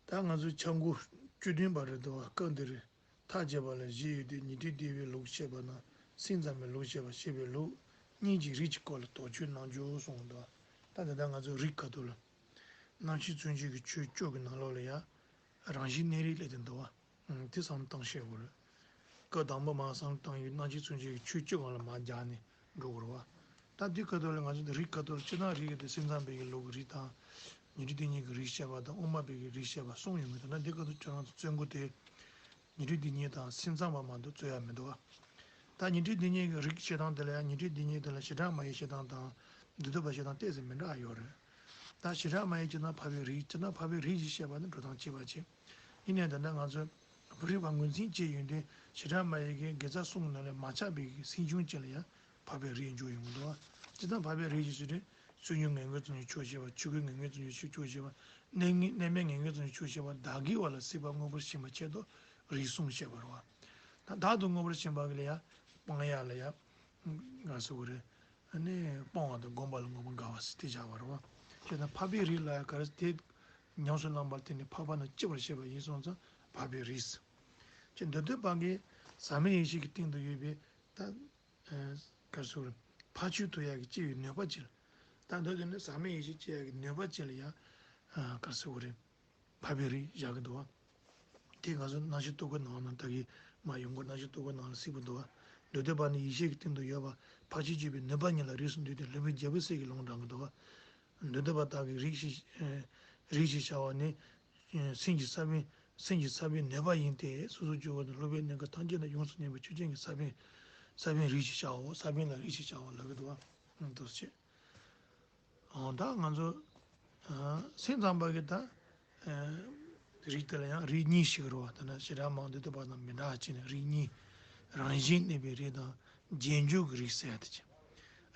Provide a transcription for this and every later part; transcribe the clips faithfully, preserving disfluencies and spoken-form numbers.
ད་ང་ཚོའི་ཆ་འགོ་བཅུ་བདུན་པ་རེད་འདུག་བ། སྐབས་འདིར་མཐའ་དཔྱད་པ་ལ་བཞི་ཡོད་དུས་ཉི་ཁྲི་ལྡེ་བའི་ལུགས་བཤད་པ་དང་སེམས་ཙམ་པའི་ལུགས་བཤད་པ་ཞེས་པའི་ལུགས་གཉིས་ཀྱི་རིགས་ཀྱི་སྐོར་ལ་དོགས་གཅོད་གནང་རྒྱུ་གསུངས་འདུག་བ། ད་དེ་ལྟར་ང་ཚོའི་རིགས་ཁ་ཐུག་ལ་རྣམ་བཤད་མཚོན་བྱེད་ཀྱི་ཆོས་བཅུ་གི་ནང་ལོགས་ལ་ཡང་རང་བཞིན་གནས་རིགས་སླེབས་ཏེ་འདུག་བ། ཨང་། དེ་བསམ་བཏང་ཤེས་དགོས་རེད། སྐབས་དང་པོ་མར་བསམ་བློ་བཏང་ཡུལ་རྣམ་བཤད་མཚོན་བྱེད་ཀྱི་ཆོས་བཅུ་སྒང་ལ་མར་སྦྱར་ནས་འགྲོ་དགོས་རེད་བ། ད་དེ་ཁ་ཐུག་ལ་ང་ཚོ་འདི་རིགས་ཁ་ཐུག་ལ་སྤྱིར་བཏང་རིགས་ཀྱི་དེ་སེམས་ཙམ་པའི་གི་ལུགས་ཀྱི་རིགས་དང་། ཉི་ཁྲི་བདེན་གཉིས་ཀྱི་རིགས་བཤད་པ་དང་དབུ་མ་པའི་གི་རིགས་བཤད་པ་གསུམ་ཡོད་མོད། ད་ནི་འདི་ཁ་ཐུག་ཁྱོད་རང་ཚོ་རྩོད་འགོ་དེ་ཉི་ཁྲི་བདེན་གཉིས་དང་སེམས་ཙམ་པ་མ་གཏོགས་རྩོད་ཡ་མི་འདུག་བ། ད་ཉི་ཁྲི་བདེན་གཉིས་ཀྱི་རིགས་བཤད་སྟངས་དེ་ལ་ཡང་ཉི་ཁྲི་བདེན་གཉིས་དེ་ལ་བྱེ་བྲག་སྨྲ་བའི་བཤད་སྟངས་དང་མདོ་སྡེ་པ་བཤད་སྟངས་ཏོག་ཙམ་མི་འདྲ་བ་ཡོད་རེད། ད་བྱེ་བྲག་སྨྲ་བའི་བྱེད་སྟངས་འཕགས་པའི་རིགས། བྱེད་སྟངས་འཕགས་པའི་རིགས་ཀྱིས་བཤད་པ་ནི་འགྲོ་སྟངས་གཅིག་པ་བྱེད། ཡིན་ནའི་ད་ལྟ་ང་ཚོ་བོད་རིག་པ་ངོས་འཛིན་བྱས་ཡོང་དུས་བྱེ་བྲག་སྨྲ་བའི་གི་དགེ་རྩ་གསུམ་གྱི་ནང་ལས་མ་ཆགས་པའི་གི་སེམས་བྱུང་ཅན་ལ་ཡང་འཕགས་པའི་རིགས་འཇོག་ཡོང་གི་འདུག་བ། སྤྱིར་བཏང་འཕགས་པའི་རིགས་ཀྱི་ཚུལ་དེ་ཚུལ་གཉིས་ངེས་འགལ་ཙམ་གྱི་ཕྱོགས་བཤད་པ། ཆོས་ཀྱི་ངེས་འགལ་ཙམ་གྱི་ཕྱོགས་བཤད་པ། གནས་ངེས་གནས་མེད་ངེས་འགལ་ཙམ་གྱི་ཕྱོགས་བཤད་པ། བདག་གིས་བ་ལ་སྲིད་པ་དངོས་པོར་ཞེན་པ་ཆེད་དུ་རིགས་གསུམ་བཤད་པ་རེད་བ། ད་བདག་ཏུ་དངོས་པོར་ཞེན་པ་གི་ལ་ཡང་སྤང་ཡག་ལ་ཡང་ག་རེ་ཟེར་དགོས་རེད། ཨ་ནི་སྤོང་བ་དང་སྒོམ་པ་ལ་དངོས་པོ་འགལ་བ་ཟེར་དེ་བཞག་པ་རེད་བ། བྱས་ཙང་འཕགས་པའི་རིགས་ལ་ཡང་ག་རེ་དེ་ཉམས་སུ་བླངས་པར་བརྟེན་ནས་འཕགས་པ་རྣམས་སྐྱེ་བར་བཤད་པ་ཡིན་སོང་ཙང་འཕགས་པའི་རིགས་ཟེར། ཅེས་མདོ་སྡེ་པ་གིས་ཟག་མེད་ཡེ་ཤེས་ཀྱི་སྟེང་དུ་ཡོད་པའི་ད་ཨ་ག་རེ་ཟེར་དགོས་རེད། འཕགས་ཆོས་ཐོབ་ཡག་གི་སྐྱེ་བའི་ནུས་པ་ཅན། ད་མདོ་སྡེ་ནི་ཟག་མེད་ཡེ་ཤེས་སྐྱེ་ཡག་གི་ནུས་པ་ཅན་ལ་ཡང་ཨ་ག་རེ་ཟེར་དགོས་རེད། འཕགས་པའི་རིགས་བཞག་གི་འདུག་བ། དེ་ང་ཚོ་རྣམ་བཤད་ཐུབ་དགོས་ནང་ན་ད་གི་མ་ཡོང་གོ། རྣམ་བཤད་ཐུབ་དགོས་ནང་ལ་གཟིགས་པ་འདུག་བ། མདོ་སྡེ་པ་ནི་ཡེ་ཤེས་ཀྱི་སྟེང་དུ་ཡོད་པ་འཕགས་ཆོས་སྐྱེ་བའི་ནུས་པ་ཉིད་ལ་རིགས་སུ་འདུས་ཏེ་སློབ་དཔོན་རྒྱལ་པོ་སྲས་ཀྱིས་ལུང་དྲངས་ཀྱི་འདུག་བ། མདོ་སྡེ་པ་དག་གིས་རིགས་ཞེས་ཨ་རིགས་ཞེས་བྱ་བ་ནི་ཨ་སེམས་ཀྱི་ས་བོན། སེམས་ཀྱི་ས་བོན་ནུས་པ་ཡིན་ཏེ། སོ་སོར་གྱུར་པ་དང་སློབ་པའི་གནས་སྐབས་ཐམས་ཅད་ན་ཡོངས་སུ་གནས་པའི་ཆོས་ཅན་གྱི་ས་བོན། ས་བོན་རིགས་ཞེས་བྱའོ། ས་བོན་ལ་རིགས་ཞེས་བྱའོ་ལབ་ཀྱི་འདུག་བ། འདུག་སེ་བྱས། ཨོ་ད་ང་ཚོ་ཨ་སེམས་ཙམ་པ་གི་ད་ཨ་རིགས་དེ་ལ་ཡང་རིགས་གཉིས་ཤིག་རེད་བ། ད་ནི་བྱེ་བྲག་སྨྲ་བ་མདོ་སྡེ་པ་དང་མི་འདྲ་བ་བྱས་ནས་རིགས་གཉིས། རང་བཞིན་གནས་པའི་རིགས་དང་རྗེས་འཇུག་གི་རིགས་ཟེར་ཡ་དེ་བྱས།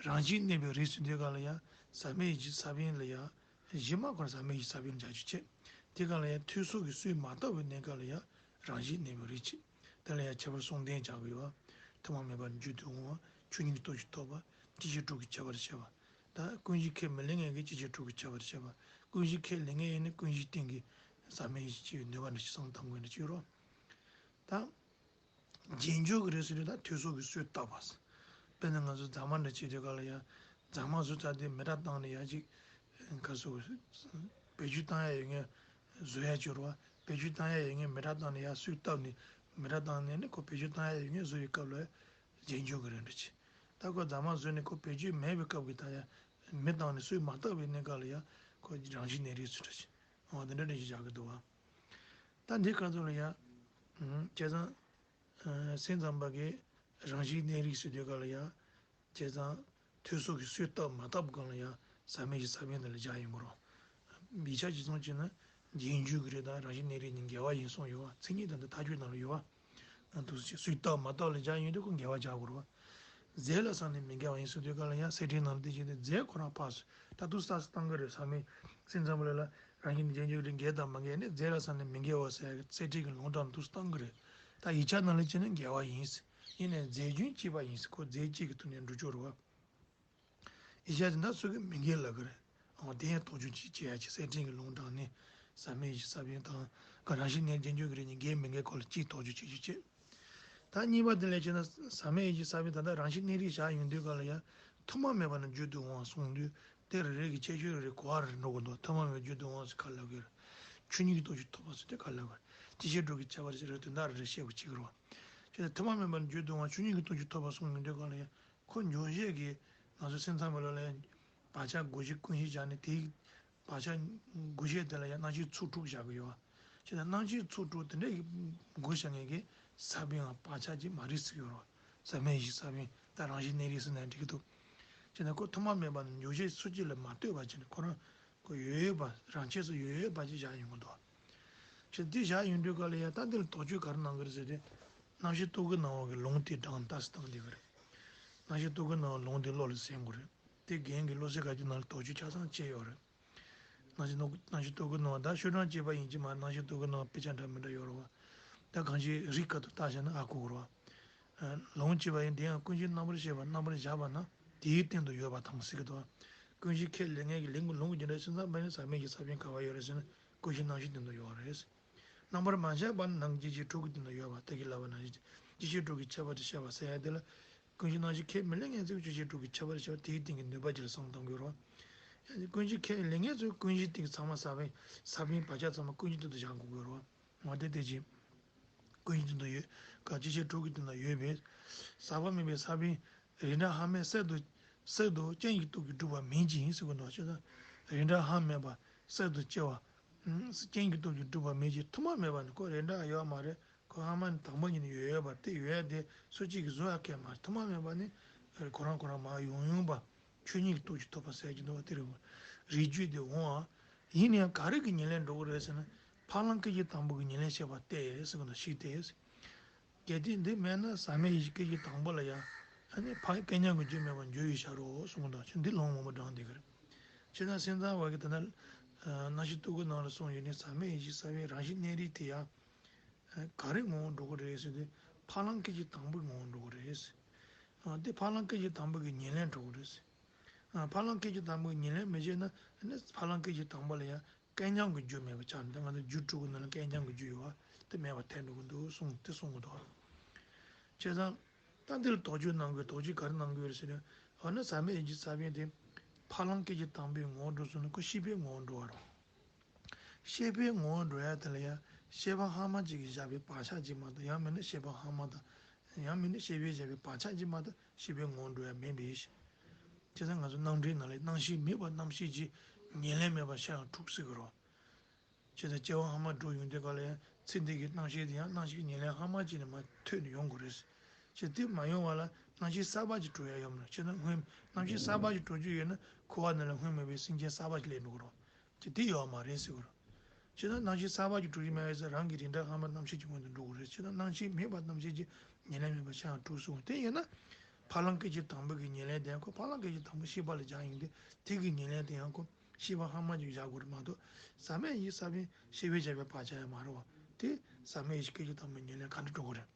རང་བཞིན་གནས་པའི་རིགས་ཟེར་དུས་སྒང་ལ་ཡང་ཟག་མེད་ཡེ་ཤེས་ས་བོན་ལ་ཡང་། གཞི་མ་ཁོ་ན་ཟག་མེད་ཡེ་ཤེས་ས་བོན་སྦྱར་རྒྱུ་བྱས། དེ་སྒང་ལ་ཡང་ཐོས་བསམ་གྱི་སྲོལ་མ་བཏབ་པའི་གནས་སྐབས་ལ་ཡང་རང་བཞིན་གནས་པའི་རིགས་བྱས། དེ་ལ་ཡང་ཁྱད་པར་གསུམ་ལྡན་སྦྱར་གྱི་ཡོད་པ། ཐོག་མ་མེད་པ་ནས་རྒྱུན་དུ་འོང་བ། ཆོས་ཉིད་ཀྱི་སྟོབས་ཀྱིས་ཐོབ་པ། སྐྱེ་མཆེད་དྲུག་གི་ཁྱད་པར་བཤད་པ། ད་ཀུན་གཞི་ཁས་མི་ལེན་མཁན་གྱི་སྐྱེ་མཆེད་དྲུག་གི་ཁྱད་པར་བཤད་པ། ཀུན་གཞི་ཁས་ལེན་མཁན་ཡིན་ན་ཀུན་གཞིའི་སྟེང་གི་ཟག་མེད་ཡེ་ཤེས་སྐྱེ་བའི་ནུས་པ་འདྲ་ཞིག་བསམ་བློ་གཏོང་དགོས་ན་ཅི་རོ། ད་རྗེས་འཇུག་གི་རིགས་ཟེར་དུས་ད་ཐོས་བསམ་གྱི་སྲོལ་བཏབ་པ། དཔེར་ན་ང་ཚོ་རྫ་མ་འདྲ་བྱེད་དུས་སྐབས་ལ་ཡང་། རྫ་མ་བཟོས་ཚར་དུས་མེ་སྲེག་བཏང་ནས་ཡར་ཅིག་ག་རེ་ཟེར། བེད་སྤྱོད་བཏང་ཡ་ཡོད་མཁན་བཟོ་ཡ་ཅིག་ཡོད་རེད་བ། བེད་སྤྱོད་བཏང་ཡ་ཡོད་མཁན་མེ་སྲེག་བཏང་ནས་ཡར་སྲོལ་བཏབ་ནས་མེ་སྲེག་བཏང་ནས་ནི་ཁོ་བེད་སྤྱོད་བཏང་ཡ་ཡོད་མཁན་བཟོ་བའི་སྐབས་ལ་རྗེས་འཇུག་གི་རིགས་འདྲ་བྱེད། ད་ཁོ་རྫ་མ་བཟོས་ནས་ཁོ་བེད་སྤྱོད་མེད་པའི་སྐབས་ཀྱི་ད་ཡ་མེ་བཏང་ནས་སྲོལ་མ་བཏབ་པའི་གནས་སྐབས་ལ་ཡ་ཁོ་རང་བཞིན་གནས་རིགས་ཟེར་འདྲ་བྱེད། འོ་དེ་འདྲ་འདྲ་ཞིག་བཞག་གི་འདུག་བ། ད་འདི་སྐབས་སུ་ལ་ཡ། ཨུམ། བྱས་ཙང་། ཨ་སེམས་ཙམ་པ་གིས་རང་བཞིན་གནས་རིགས་ཟེར་དུས་སྐབས་ལ་ཡ། བྱས་ཙང་། ཐོས་བསམ་གྱི་སྲོལ་བཏབ་མ་བཏབ་སྒང་ལ་ཡ། ཟག་མེད་ཀྱི་ས་བོན་དེ་ལ་སྦྱར་ཡོང་གི་རེད། ཡིག་ཆ་གཅིག་མཚུངས་བྱས་ན། རྗེས་འཇུག་གི་རིགས་དང་རང་བཞིན་གནས་རིགས་གཉིས་འགལ་བ་ཡིན་གསུངས་ཡོད་བ། མཚན་ཉིད་དང་དེ་ཐག་གཅོད་ནང་ལ་ཡོད་བ། ཨ་འདུག་སེ་བྱས། སྲོལ་བཏབ་མ་བཏབ་ལ་སྦྱར་ཡོང་དུས་ཁོ་འགལ་བ་སྦྱར་དགོས་རེད་བ། རྫས་ལ་སོགས་ནི་མི་འགལ་བ་ཡིན་ཟེར་དུས་སྐབས་ལ་ཡང་གསེར་ཕྲེང་ནང་ལ་དེ་བཞིན་དུ་རྫས་ཁོ་རང་ཕར་ཚུར་ད་དུང་ས་སུ་བཏང་གི་རེད། ཟག་མེད་སེམས་ཙམ་པ་ལ་ལ་རང་བཞིན་རྗེས་འཇུག་རིགས་འགལ་དང་མ་འགལ་ནི་རྫས་ལ་སོགས་ནི་མི་འགལ་བ་ཟེར་ཡ་གི་གསེར་ཕྲེང་གི་ལུང་དྲངས་དུས་སུ་བཏང་གི་རེད། ད་ཡིག་ཆ་ནང་ལ་བྱས་ན་འགལ་བ་ཡིན། ཡིན་ནའི་རྫས་རྒྱུན་གཅིག་པ་ཡིན། ཁོ་རྫས་གཅིག་གི་ཐོག་ནས་འགྲོ་ཆོག་རེད་བ། ཡིག་ཆ་དེ་འདྲ་སུ་གིས་མི་འགལ་ལབ་ཀྱི་རེད། འོ་དེ་ཡང་དོགས་གཅོད་ཅིག་བྱེད་ཡ་ཅིག་གསེར་ཕྲེང་གི་ལུང་དྲངས་ནས་ཟག་མེད་ཀྱི་ས་བོན་དང་ག་རང་བཞིན་གནས་རྗེས་འཇུག་གི་རིགས་གཉིས་འགལ་མི་འགལ་སྐོར་ལ་གཅིག་དོགས་གཅོད་བྱེད་རྒྱུ་བྱེད། ད་གཉིས་པ་དེ་ལ་བྱས་ན་ཟག་མེད་ཀྱི་ས་བོན་ད་ལྟ་རང་བཞིན་གནས་རིགས་བཞག་ཡོང་དུས་སྐབས་ལ་ཡང་ཐོག་མ་མེད་པ་ནས་རྒྱུན་དུ་འོང་བ་གསུངས་དུས་དེ་རེ་རེ་གི་ཁྱད་ཆོས་རེ་རེ་གོ་བ་རེ་འགྲོ་དགོས་འདུག་ཐོག་མ་མེད་པ་རྒྱུན་དུ་འོང་བ་ཟེར་ག་ལབ་ཀྱི་རེད། ཆོས་ཉིད་ཀྱི་སྟོབས་ཀྱིས་ཐོབ་པ་ཟེར་དེ་ག་ལབ་ཀྱི་རེད། སྐྱེ་མཆེད་དྲུག་གི་ཁྱད་པར་ཟེར་རེ་དོན་དག་རེ་རེ་བཤད་དགོས་ཀྱི་རེད་བ། བྱས་ཙང་ཐོག་མ་མེད་པ་ནས་རྒྱུན་དུ་འོང་བ་ཆོས་ཉིད་ཀྱི་སྟོབས་ཀྱིས་ཐོབ་པ་གསུངས་ཡོང་དུས་སྐབས་ལ་ཡང་། ཁོ་འཇོག་བྱེད་ཀྱི་ང་ཚོ་སེམས་ཙམ་པ་ལ་ལ་ཡང་བག་ཆགས་བགོ་བཤའ་ཀུན་གཞི་བཞག་ནས་དེའི་བག་ཆགས་བགོ་བཤའ་དེ་ལ་ཡང་རྣམ་ཤེས་ཚོགས་དྲུག་བཞག་གི་ཡོད་བ། བྱས་ཙང་རྣམ་ཤེས་ཚོགས་དྲུག་དེ་འདྲ་ཡི་བགོ་བཤའ་མཁན་གྱི་ས་བོན་ཡང་བག་ཆགས་ཀྱི་མ་རིག་ཟིག་ཡོད་རེད་བ། ཟག་མེད་ཀྱི་ས་བོན་ད་རང་བཞིན་གནས་རིགས་ཟེར་ན་འགྲིག་གི་འདུག་བྱས་ཙང་ཁོ་ཐོག་མ་མེད་པ་ནས་འཇོག་བྱེད་སུ་གཅིག་ལ་མ་ལྟོས་པ་བྱས་ནས་ཁོ་རང་ཁོ་ཡོད་ཡོད་པ་རང་ཆས་སུ་ཡོད་ཡོད་པ་ཅིག་བཞག་ཡོང་གི་འདུག་བ། བྱས་ཙང་འདི་བཞག་ཡོང་དུས་སྐབས་ལ་ཡང་ད་འདི་ལ་དོགས་གཅོད་ག་རེ་གནང་གི་རེད་ཟེར་ཏེ། རྣམ་བཤད་རྟོག་གེའི་སྣང་བ་གི་ལུང་དེ་དྲངས་ལྟ་སེ་བཏང་བསྡད་ཀྱི་རེད། རྣམ་བཤད་རྟོག་གེའི་སྣང་བ་ལུང་དེ་བློ་ལ་ཟིན་དགོས་རེད། དེ་རྒན་གྱིས་བློ་གསལ་དཀར་ཆག་ནང་ལ་དོགས་གཅོད་ཆ་ཚང་བྱས་ཡོད་རེད། རྣམ་བཤད་རྣམ་བཤད་རྟོག་གེའི་སྣང་བ་ད་ཤོག་གྲངས་བཅས་པ་ཡིན་གཅིག་མ་རྣམ་བཤད་རྟོག་གེའི་སྣང་བ་དཔེ་ཆ་འདྲ་མི་འདྲ་ཡོད་རེད་བ། ད་གང་ཅིའི་རིགས་ཁ་ཐུག་བལྟས་བཞག་ན་ཧ་གོ་གི་རེད་བ། ལུང་བཅས་པ་ཡིན་དེ་ཡང་ཀུན་གཞིའི་རྣམ་པར་ཤེས་པ་རྣམ་པར་བཞག་པ་ན་དེའི་སྟེང་དུ་ཡོད་པ་དང་ཟེར་གྱི་འདུག་བ། ཀུན་གཞི་ཁས་ལེན་མཁན་གྱི་ལུང་གི་ལུང་གི་རྒྱུ་འབྲས་སེམས་ཙམ་པ་ཡིན་ན་ཟག་མེད་ཀྱི་ས་བོན་ག་བ་ཡོད་རེད་ཟེར་ན། ཀུན་གཞི་རྣམ་ཤེས་སྟེང་དུ་ཡོད་རེད། རྣམ་པར་མ་བྱས་པ་ནི་ནང་གི་རྒྱུད་ཆེན་དྲུག་གི་སྟེང་དུ་ཡོད་པ་དེ་གིས་ལབ་པ་ནང་བཞིན་རྒྱུད་ཆེན་དྲུག་གི་ཁྱད་པར་དུ་བཤད་པ་ཟེར་ཡ་དེ་ལ། ཀུན་གཞི་རྣམ་ཤེས་ཁས་མི་ལེན་མཁན་ཚོས་རྒྱུད་ཆེན་དྲུག་གི་ཁྱད་པར་དུ་བཤད་པ་དེའི་སྟེང་གི་ནུས་པ་ཅིག་ལ་བསམ་བློ་གཏོང་དགོས་རེད། ཡང་ན་ཀུན་གཞི་ཁས་ལེན་མཁན་ཚོས་ཀུན་གཞི་སྟེང་གི་ཚང་མ་ས་བོན་ས་བོན་བག་ཆགས་ཚང་མ་ཀུན་གཞི་སྟེང་དུ་བཞག་དགོས་དགོས་རེད། འོ་དེ་དེ་བཞིན། ཀུན་གཞི་སྟེང་དུ་ཡོད། ག་རྒྱུད་ཆེན་དྲུག་གི་སྟེང་ན་ཡོད་པས། ཟག་པ་མེད་པའི་ས་བོན་རིགས་འདྲ་ལྷག་མེད་གསར་དུ་གསར་དུ་རྐྱེན་གྱི་སྟོབས་ཀྱིས་གྲུབ་པ་མིན་ཅིང་ཟེར་གྱི་འདུག་བྱས་ཙང་། རིགས་འདྲ་ལྷག་མེད་པ་གསར་དུ་སྐྱེ་བ། ཨུམ། རྐྱེན་གྱི་སྟོབས་ཀྱིས་གྲུབ་པ་མིན་ཅིང་ཐོག་མ་མེད་པ་ནི་ཁོ་རིགས་འདྲ་ཡོད་མ་རེད། ཁོ་ལྷག་མ་ནི་དང་པོ་ཉིད་ནས་ཡོད་ཡོད་པ་དེ་ཡོད་ཡ་དེ་སུ་གཅིག་གིས་བཟོ་ཡ་གང་ཡང་མ་རེད། ཐོག་མ་མེད་པ་ནི་ཁོ་རང་ཁོ་རང་མར་ཡོང་ཡོང་པ། ཆོས་ཉིད་ཀྱི་སྟོབས་ཀྱིས་ཐོབ་པ་ཟེར་གྱི་འདུག་བ། དེ་རེད། རིགས་རྒྱུད་དེ་འོང་བ། ཡིན་ནའང་ག་རེ་གི་ཉེར་ལེན་འགྲོ་གི་རེད་ཟེར་ན། ཕ་ལམ་སྐད་ཅིག་དང་པོ་གི་ཉེར་ལེན་བྱེད་པ་སྟེ་ཟེར་གི་འདུག་ཞིག་སྟེ། གལ་ཏེ་འདི་མེད་ན་ཟག་མེད་ཡེ་ཤེས་སྐད་ཅིག་དང་པོ་ལ་ཡང་། ཨ་ནི་ཕ་སྐལ་མཉམ་གྱི་རྒྱུ་མེད་པར་འགྱུར་བའི་ཕྱིར་རོ་གསུངས་གི་འདུག་ཅི་འདི་ལུང་མང་པོ་དྲངས་བསྡད་ཀྱི་རེད། བྱས་ཙང་སེམས་ཙམ་པ་གིས་ད་ལྟ་རྣམ་བཤད་ཏོག་གི་ནང་ལ་གསུངས་ཡོད་ནི་ཟག་མེད་ཡེ་ཤེས་ས་བོན་རང་བཞིན་གནས་རིགས་དེ་ཡང་། ག་རེ་ངོ་བོ་འགྲོ་གི་རེད་ཟེར་དུས། ཕ་ལམ་སྐད་ཅིག་དང་པོའི་ངོ་བོ་འགྲོ་གི་རེད། ཨ། དེ་ཕ་ལམ་སྐད་ཅིག་དང་པོ་གི་ཉེར་ལེན་འགྲོ་གི་རེད། ཨ། ཕ་ལམ་སྐད་ཅིག་དང་པོ་གི་ཉེར་ལེན་མི་བྱེད་ན་ནི་ཕ་ལམ་སྐད་ཅིག་དང་པོ་ལ་ཡང་སྐལ་མཉམ་གྱི་རྒྱུ་མེད་པ་ཆགས་ནས། ད་ང་ཚོ་རྒྱུ་དྲུག་གི་ནང་ལ་སྐལ་མཉམ་གྱི་རྒྱུ་ཡོད་པ་དེ་མེད་པ་ཐལ་འགྲོ་གི་འདུག་གསུངས་དེ་གསུང་གི་འདུག་བྱས་ཙང་། ད་འདིར་དོགས་གཅོད་གནང་དགོས། དོགས་གཅོད་ག་རེ་གནང་དགོས་རེད་ཟེར་ན། འོ་ན་ཟག་མེད་ཡེ་ཤེས་ས་བོན་དེ་ཕ་ལམ་སྐད་ཅིག་དང་པོའི་ངོ་བོ་འགྲོ་སོང་ན་ཁོ་ཤེས་པའི་ངོ་བོ་འགྲོ་བ་རེད། ཤེས་པའི་ངོ་བོ་འགྲོ་ཡ་དེ་ལ་ཡང་ཤེས་པ་སྔ་མ་གཅིག་གིས་བཞག་པའི་བག་ཆགས་གཅིག་མ་གཏོགས། ཡང་མིན་ན་ཤེས་པ་སྔ་མ་དང་། ཡང་མིན་ན་ཤེས་པས་བཞག་པའི་བག་ཆགས་གཅིག་མ་གཏོགས་ཤེས་པའི་ངོ་བོ་འགྲོ་ཡ་མེད་པའི་ཕྱིར། བྱས་ཙང་ང་ཚོ་རྣམ་འགྲེལ་ནང་ལ་རྣམ་ཤེས་མེད་པ་རྣམ་ཤེས་ཀྱི་ཉེར་ལེན་མེད་པ་ཕྱིར་ཡང་གྲུབ་ཟེར་གྱི་རེད། བྱས་ཙང་སྐྱེ་བ་སྔ་མ་འགྲོ་ཡོང་དུས་སྐབས་ལ་ཡང་ཚེ་འདི་གི་རྣམ་ཤེས་དེ་ཡང་རྣམ་ཤེས་ཉེར་ལེན་སྔ་མ་གཅིག་ནས་མར་ཐོན་ནས་ཡོང་དགོས་རེད། བྱས་དེ་མ་ཡོང་བ་ལ་རྣམ་ཤེས་གསར་པ་ཅིག་གྲུབ་ཡ་ཡོད་མ་རེད། བྱས་ན་སྔོན་རྣམ་ཤེས་གསར་པ་ཅིག་གྲུབ་རྒྱུ་ཡོད་ན་འཁོར་བ་ནང་ལ་སྔོན་མེད་པའི་སེམས་ཅན་གསར་པ་ཅིག་སླེབས་འགྲོ་གི་རེད། དེ་དེ་ཡོད་མ་རེད་ཟེར་གྱི་རེད། བྱས་ན་རྣམ་ཤེས་གསར་པ་ཅིག་གྲུབ་ཀྱི་མེད་པ་ཡིན་ཙང་རང་གི་རིགས་འདྲ་སྔ་མ་རྣམ་ཤེས་ཀྱི་སྔོན་དུ་འགྲོ་དགོས་རེད། བྱས་ན་རྣམ་ཤེས་མེད་པ་རྣམ་ཤེས་ཀྱི་ཉེར་ལེན་མེད་པ་ཕྱིར་ཡང་གྲུབ་གསུངས། དེ་ཡིན་ན་ཕ་ལམ་སྐད་ཅིག་དང་པོ་གི་ཉེར་ལེན་དེ་ཁོ་ཕ་ལམ་སྐད་ཅིག་དང་པོ་ཤེས་པ་ལ་སྦྱར་ཡིན་ཏེ། དེ་གི་ཉེར་ལེན་དེ་ཡང་ཁོ་ཤེས་པ་སྔ་མ་ཅིག་བཞག་དགོས་རེད་མ་གཏོགས། ཟག་མེད་ཡེ་ཤེས་ས་བོན་ཤེས་པས་བཞག་པའི་བག་ཆགས་ཡང་མ་རེད་བ། དེ་ཟག་མེད་ཡེ་ཤེས་སྐད་ཅིག་དང་པོའི་ཉེར་ལེན་ག་འདྲ་འགྲོ་གི་རེད།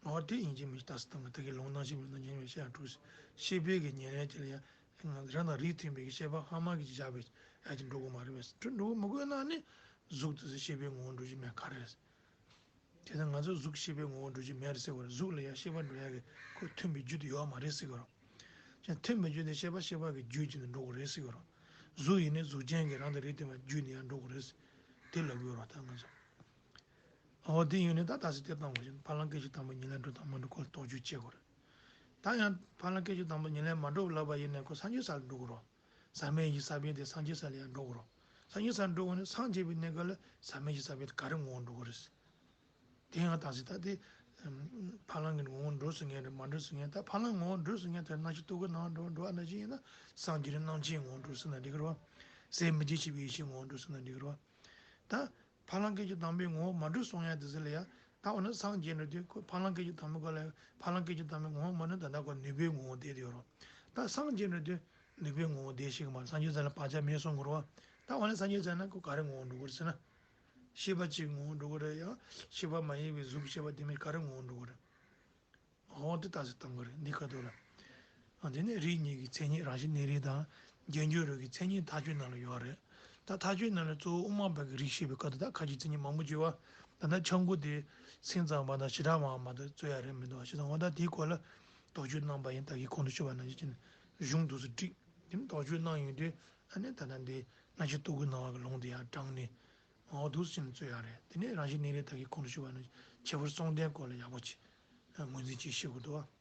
འོ་དེ་ཡིན་གཅིག་མིན་གཅིག་ལྟ་ས་དང་། དེ་གི་ལུང་དང་ཤེས་པའི་ནང་ཉེར་ལེན་ཤེས་ཡང་གྲུབ། ཤེས་པའི་གི་ཉེར་ལེན་དེ་ལ་ཡང་རང་དང་རིགས་མཐུན་པའི་གི་ཤེས་པ་སྔ་མ་གི་བཞག་པའི་ཡ་གཅིག་འགྲོ་གི་མ་རེད་པས། འགྲོ་མི་དགོས་ན་ནི་གཟུགས་དེ་ཚོ་ཤེས་པའི་ངོ་བོ་འགྲོ་རྒྱུ་མེད་ག་རེ་རེད། དེ་ལྟར་ང་ཚོ་གཟུགས་ཤེས་པའི་ངོ་བོ་འགྲོ་རྒྱུ་མེད་རེད་ཟེར་བ་རེད། གཟུགས་ལ་ཡང་ཤེས་པ་འགྲོ་ཡ་གི་ཁོ་མཐུན་པའི་རྒྱུ་དེ་ཡོད་མ་རེད་ཟེར་གི་རེད། ཀྱང་མཐུན་པའི་རྒྱུ་དེ་ཤེས་པ་ཤེས་པ་གི་རྒྱུད་ཀྱི་ནང་འགྲོ་གི་རེད་ཟེར་གི་རེད། གཟུགས་ཡིན་ནའི་གཟུགས་ཅན་གྱི་རང་དང་རིགས་མཐུན་པའི་རྒྱུད་ནང་ཡང་འགྲོ་གི་རེད། དེ་ལབ་ཀྱི་ཡོད་རེད་ད་ང་ཚོ། འོ་དེ་ཡིན་ནའི་ད་ད་སེ་དེ་བཏང་དགོས་ཤིང་། ཕ་ལམ་སྐད་ཅིག་དང་པོ་ཉེར་ལེན་འགྲོ་དང་མ་འགྲོ་སྐོར་དོགས་གཅོད་བྱེད་དགོས་རེད། ད་ཡང་ཕ་ལམ་སྐད་ཅིག་དང་པོ་ཉེར་ལེན་མ་འགྲོ་ལབ་པ་ཡིན་ནའི་ཁོ་སངས་རྒྱས་ས་ལ་འགྲོ་གི་རེད། ཟག་མེད་ཡེ་ཤེས་ས་བོན་དེ་སངས་རྒྱས་ས་ལ་ཡང་འགྲོ་གི་རེད། སངས་རྒྱས་ས་འགྲོ་དགོས་ན་སངས་རྒྱས་པའི་གནས་སྐབས་ལ་ཟག་མེད་ཡེ་ཤེས་ས་བོན་དེ་ག་རེ་ངོ་བོ་འགྲོ་གི་རེད། དེ་ཡང་ད་སེ་ད་དེ། ཕ་ལམ་གྱི་ངོ་བོ་འགྲོ་ཟེར་མཁན་རེད་མ་འགྲོ་ཟེར་མཁན། ད་ཕ་ལམ་ངོ་བོ་འགྲོ་ཟེར་མཁན་དེ་རྣམ་ཤེས་རྟོག་གེ་ནང་འགྲོ་འགྲོ་བ་ནང་བཞིན་ཡིན་ན་སངས་རྒྱས་རེད། རྣམ་མཁྱེན་ངོ་བོ་འགྲོ་ཟེར་ན་འགྲིག་གི་རེད་བ། ཟད་མི་འགྱུར་ཆེན་པོའི་ཡེ་ཤེས་ངོ་བོ་འགྲོ་ཟེར་ན་འགྲིག་གི་རེད་བ། ད་ཕ་ལམ་སྐད་ཅིག་དང་པོའི་ངོ་བོ་མ་འགྲོ་གསུང་ཡ་དེ་ཚོ་ལ་ཡ། ད་འོ་ན་སངས་རྒྱས་འགྲོ་དུས་ཁོ་ཕ་ལམ་སྐད་ཅིག་དང་པོ་ག་ལ་ཡ། ཕ་ལམ་སྐད་ཅིག་དང་པོའི་ངོ་བོ་མ་འགྲོ་ད་ལྟ་ཁོ་ནུས་པའི་ངོ་བོ་བསྡད་དེ་ཡོད་རེད། ད་སངས་རྒྱས་འགྲོ་དུས་ནུས་པའི་ངོ་བོ་བསྡད་ཤེས་གི་མ་རེད། སངས་རྒྱས་ས་ལ་བག་ཆགས་མེད་གསུང་གི་རེད་བ། ད་འོ་ན་སངས་རྒྱས་ས་ན་ཁོ་ག་རེ་ངོ་བོ་འགྲོ་གི་རེད་ཟེར་ན། ཤེས་པ་གཅིག་ངོ་བོ་འགྲོ་གི་རེད། ཡང་ཤེས་པ་མ་ཡིན་པའི་གཟུགས་ཤེས་པ་དེ་མིན་ག་རེ་ངོ་བོ་འགྲོ་གི་རེད། འོ་དེ་ལྟ་ཚུལ་གཏོང་གི་རེད་འདི་ཁ་ཐུག་ལ། ཨ། དེ་ནས་རིགས་གཉིས་ཀྱི་མཚན་ཉིད་རང་བཞིན་གནས་རིགས་དང་། རྒྱས་འགྱུར་རིགས་ཀྱི་མཚན་ཉིད་མཐའ་དཔྱོད་ནང་ལ་ཡོད་རེད། ད་མཐའ་དཔྱོད་ནང་ལ་གཙོ་བོ་དབུ་མ་པ་གི་རིགས་བཤད་པའི་སྐབས་དུ་ད་ཁ་ཅིག་མཚན་ཉིད་མང་པོ་བརྗོད་པ། ད་ལྟ་ཆང་བུ་དེ་སེམས་ཙམ་པ་དང་བྱེ་བྲག་སྨྲ་བ་མ་གཏོགས་རྩོད་ཡ་རེད་མི་འདུག་བ། བྱས་ཙང་འོ་ད་དེའི་སྐོར་ལ་དོགས་གཅོད་གནང་པ་ཡིན། ད་གིན་གོང་དུ་ཞུས་པ་ནང་བཞིན་བྱས་ནས་གཞུང་འདུག་སེ་བསྒྲིགས། དེ་ནས་དོགས་གཅོད་གནང་ཡོང་དུས་ཨ་ནི་ད་ལྟ་འདི་རྣམ་བཤད་རྟོག་གེ་སྣང་བ་གི་ལུང་དེ་ཡང་དྲངས་ནས། འོ་འདུག་སེ་བྱས་ནས་རྩོད་ཡ་རེད། དེ་ནས་རང་བཞིན་གནས་རིགས་ད་གིན་གོང་དུ་ཞུས་པ་ནང་བཞིན་ཁྱད་པར་གསུམ་ལྡན་སྐོར་ལ་ཡག་པོ་ཅིག་ངོས་འཛིན་ཅིག་ཤེས་དགོས་འདུག་བ།